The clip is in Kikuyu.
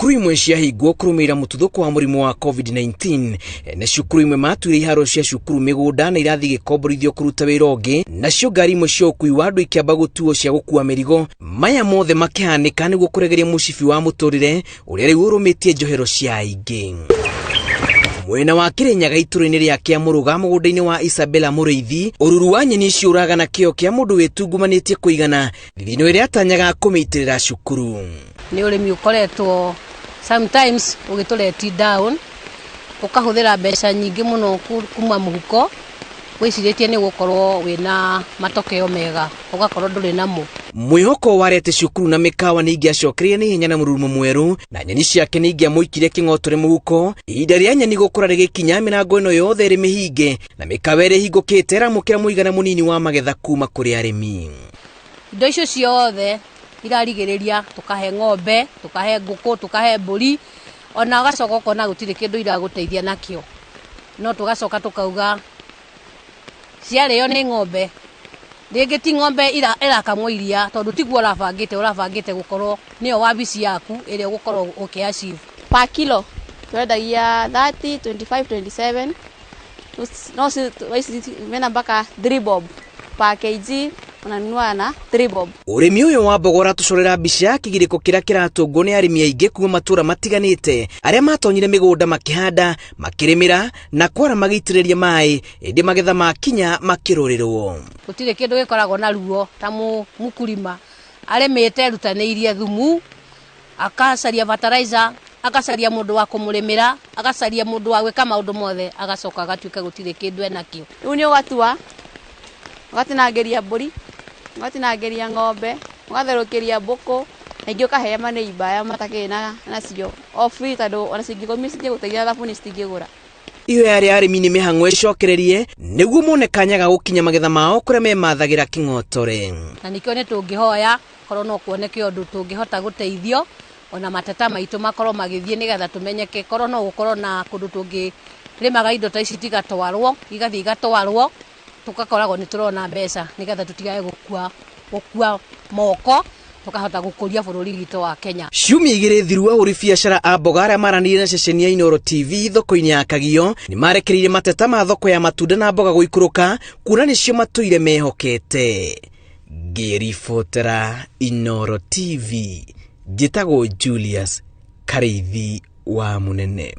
Cukuru imwe ciahingwo kũrũmĩrĩra mũtuthũko wa mũrimũ wa COVID-19, na cukuru imwe matuire iharo cia cukuru mĩgũnda na irathi igĩkomborithio kũruta wĩra ũngĩ, nacio ngari imwe cia ũkui wa andũ ikĩamba gũtuo cia gũkua mĩrigo. Maya mothe makĩhanĩka nĩguo kũregeria mũcibi wa mũtũrĩre ũrĩa rĩu ũrũmĩtie njohero cia aingĩ. Mwena wa Kĩrĩnyaga itũra-inĩ rĩa Kĩamũrũga mũgũnda-inĩ wa Isabella Mũrĩithi, ũruru wa nyeni icio ũraga na kĩo kĩa mũndũ wĩtungumanĩtie kũigana thithino ĩrĩa atanyaga kũmĩitĩrĩra cukuru. Nĩ ũrĩmi ũkoretwo sometimes ũgĩtũ let down, ũkahũthĩra mbeca nyingĩ mũno kuma mũhuko, wĩcirĩtie nĩ ũgũkorwo wĩna matokeo mega, ũgakorwo ndũrĩ namo. Mwĩhoko wa arĩa atĩ cukuru na mĩkawa nĩ ingĩacokereire na ihenya na mũrurumo mwerũ, na nyeni ciake nĩ ingĩamũikirie kĩng'otore mũhuko. Ihinda rĩa nyeni gũkũra rĩgĩkinya, mĩrango ĩno yothe ĩrĩ mĩhinge na mĩkawa ĩrĩa ĩhingũkĩte ĩramũkĩra mũigana mũnini wa magetha kuma kũrĩ arĩmi. Indo icio ciothe irarigĩrĩria tũkahe ng'ombe, tũkahe ngũkũ, tũkahe mbũri, ona ũgacoka ũkona gũtirĩ kĩndũ iragũteithia nakĩo. No tũgacoka tũkauga ciarĩo nĩ ng'ombe, rĩngĩ ti ng'ombe ĩrakamwo iria tondũ tiguo ũrabangĩte, ũrabangĩte gũkorwo nĩyo wabici yaku ĩrĩa ũgũkorwo ũkĩ achieve. Per kilo twendagia 30, 25, 27, no ici mena mpaka 3 bob per kg, unanunua na 3 bob. Ũrĩmi ũyũ wa mboga ũratũcorera mbica ya kĩgirĩko kĩrĩa kĩratũngwo nĩ arĩmi aingĩ kuma matũũra matiganĩte arĩa matonyire mĩgũnda makĩhanda, makĩrĩmĩra na kwara magĩitĩrĩria maĩ, ĩndĩ magetha makinya makĩrũrĩrwo. Gũtirĩ kĩndũ gĩkoragwo na ruo ta mũkulima arĩmĩte erutanĩirie thumu, akacaria fertilizer, akacaria mũndũ wa kũmũrĩmĩra, agacaria mũndũ wa gwĩka maũndũ mothe, agacoka agatuĩka gũtirĩ kĩndũ enakĩo. Rĩu nĩ ũgatua, ũgatinangĩria mbũri, ũgatinangĩria ng'ombe, ũgatherũkĩria mbũkũ, na ingĩ ũkahe maneiba aya matakĩrĩ nacio o free, tondũ ona ciringi ikũmi citingĩgũteithia, thabuni citingĩgũra. Ihoya rĩa arĩmi nĩ mĩhang'o ĩcokererie nĩguo mone kanya ga gũkinya magetha mao kũrĩa memathagĩra kĩng'otore. Na nĩkĩo nĩ tũngĩhoya korwo no kuoneke ũndũ tũngĩhota gũteithio, ona mateta maitũ makorwo magĩthiĩ nĩgetha tũmenyeke, korwo no gũkorwo na kũndũ tũngĩrĩmaga indo ta ici tigatwarwo, igathiĩ igatwarwo, tũgakoragwo nĩ tũrona mbeca nĩgetha tũtigage gũkua moko, tũkahota gũkũria bũrũri witũ wa Kenya. Ciumia igĩrĩ thiru ahũri biacara a mboga arĩa maranĩire na ceceni ya Inooro TV thoko-inĩ ya Kagio nĩ marekereirie mateta ma thoko ya matunda na mboga gũikũrũka kuona nĩcio matũire mehokete. Ngĩribotera Inooro TV, njĩtagwo Julius Karĩithi wa Mũnene.